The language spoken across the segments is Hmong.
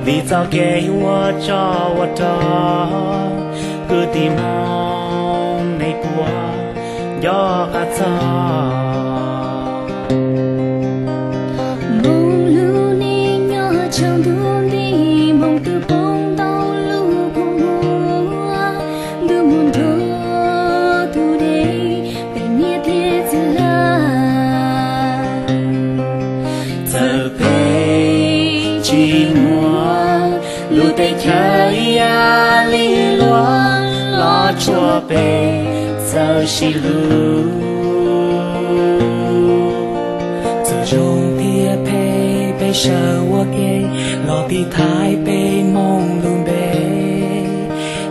Vim txoj kev ua tsov ua rog, kwv tij Hmoob nej puas nco qab txog? Hmoob lub neej nyob tsaus ntuj nti, Hmoob twb poob ntau lub kua muag, ntuj mus nrog tus dej, peb niam thiab txiv lawm. Txawm peb tsis muaj lub teb chaws ib yam li luag, los tsuas peb txawj sib hlub. Txawm zoo thiab phem peb sawv ua ke, los tiv thaiv peb Hmoob lub npe,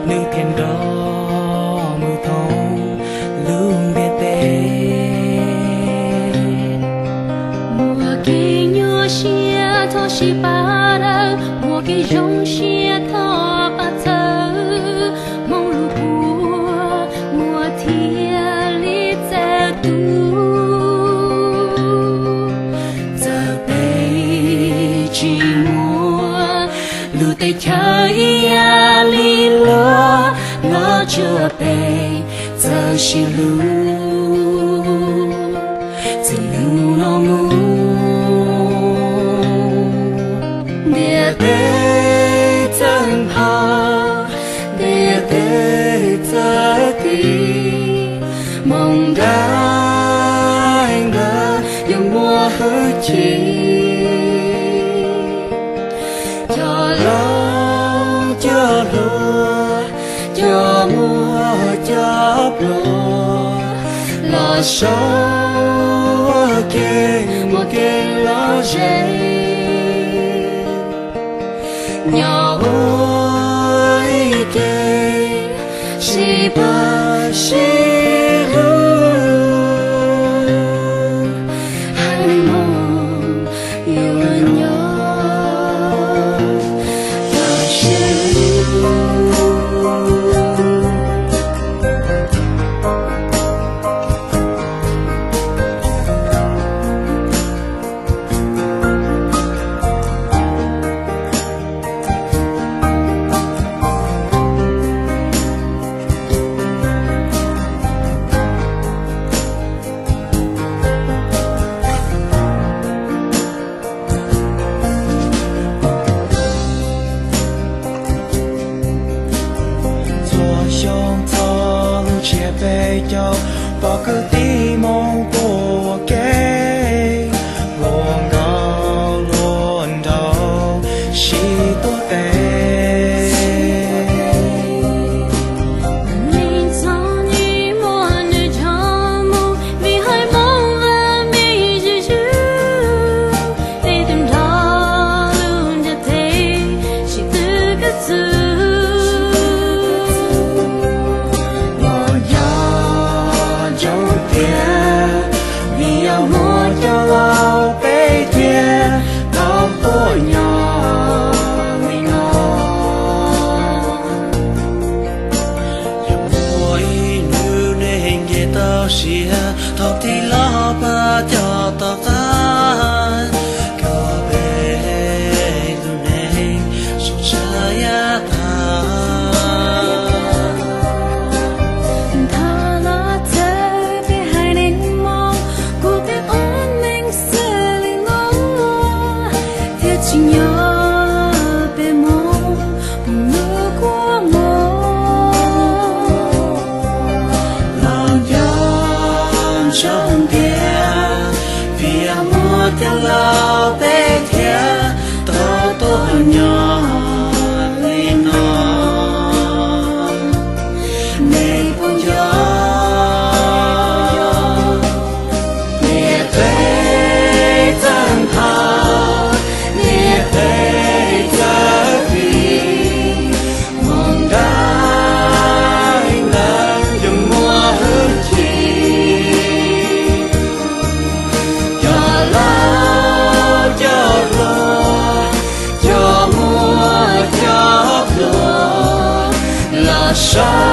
nws thiaj nrog mus thoob lub ntiaj teb. Muaj kev nyuaj siab txhob sib pab dawb, muaj kev zoo siab txhob pab txhawb, Hmoob lub kua muag thiaj li txawv tuag. Txawm peb tsis muaj lub teb chaws ib yam li luag, los tsuas peb txawj sib hlub. Txij hnub no mus, ntiaj teb txawj npog, ntiaj teb txawj tiv, Hmoob Dawb Ntawd yuav muaj hwj chim. Cov laus cov hluas, cov muaj cov pluag, los sau ua ke muaj kev lom zem, nyob ua ib ke sib pab sib hlub, haiv neeg Hmoob yuav nyob tau siab. Txhua xyoo txog lub tsiab peb caug, pom kwv tij Hmoob tuaj ua ke, hluas nkauj hluas nraug sib tuav tes. Neeg txom nyem muaj nws txoj hmoo, vim haiv Hmoob vam meej zwm zwm, peb tus nrog lub ntiaj teb sib tw kawg txug. Los nco ntsoov tias, vim yog muaj cov laus peb thiaj tau tuaj nyob li no. Yog muaj ib hnub nej nce tau siab, thov tij laug pab coj tom qab, kom peb lub neej zoo tshaj yav tag. Thov los txhawb peb haiv neeg Hmoob, kuv peb ua neej xws li no, thiaj tsim nyog peb Hmoob lub kua muag. Los nco ntsoov tias, vim yog muaj cov laus peb thiaj tau tuaj nyob li no. Nej puas nco, ntiaj teb txawj npog, ntiaj teb txawj tiv, Hmoob Dawb Ntawd yuav muaj hwj chim. Cov laus cov hluas, cov muaj cov pluag, los sau